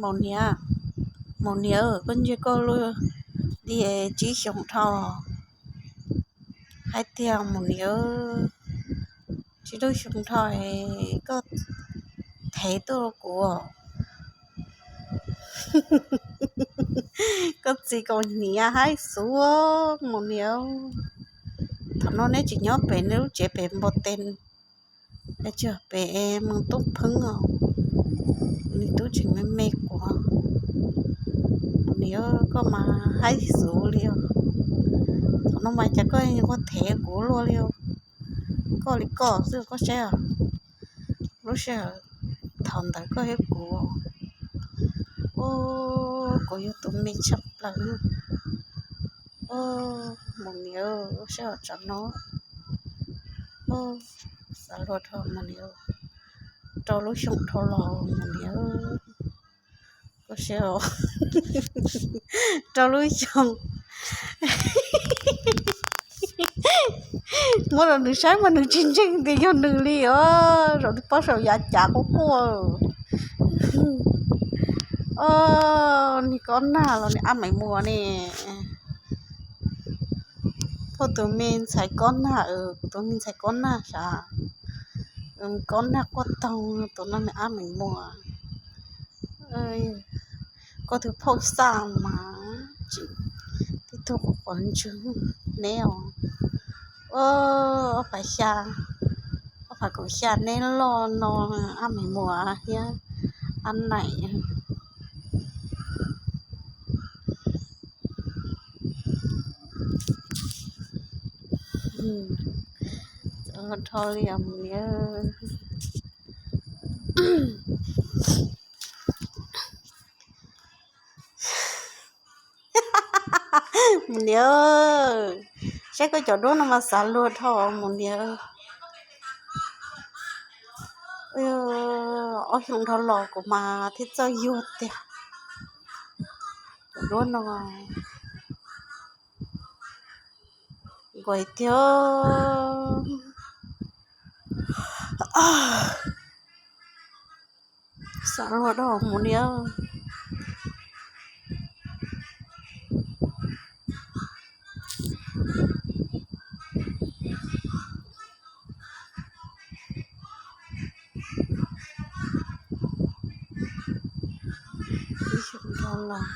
Maum niam, maum niam, koj ntsia koj lub di tsib xyoos dhau. Hais tias maum niam, tsib lub xyoo dhau koj thev tuaj rau kuv. Koj txiv kaus hniav haib xuv maum niam. Thaum no neb tseem nyob pem neb lub tsev pem npau tes, tsis pem mus tub pheeb os. Nws tub tseem me me kuv. Maum niam, koj mas haib xuv li os. Thaum no mas cas koj yuav thev kuv luaj li os. Koj li koj xwb koj saib os. Lub sij hawm thaum ntawd koj thiab kuv, kuv yog tus me tshaj plaws. Maum niam, lub sij hawm tsav no, xav luag dhau maum niam, rau lub xyoo dhau los maum niam. Koj saib, rau lub xyoo, muab rau nws saib mas nws tsis ntseeg tias yog nws li os. Zaum twg pob saum yav cav quaj quaj. Niag kob nag los niag ab meem muas ne. Phauj tus me ntxhais kob nag, kuv tus me ntxhais kob nag sav. Kob nag quaj toog, tus no nws ab meem muas. Koj tus phauj xaj mas tsis tib tug quav quav ntswg neb os. Ob phav xya, ob phav kaum xya neb loj no, ab meem muas thiab ab naim. Dhau li os mus niam. Mus niam, saib koj cov duab no mas xav luag dhau mus niam. Ob xyoo dhau los kuv mas thiaj txawj yuag tiag. Cov duab no nquav tiag. Xav luag dhau mus niam. Ib xyoo dhau los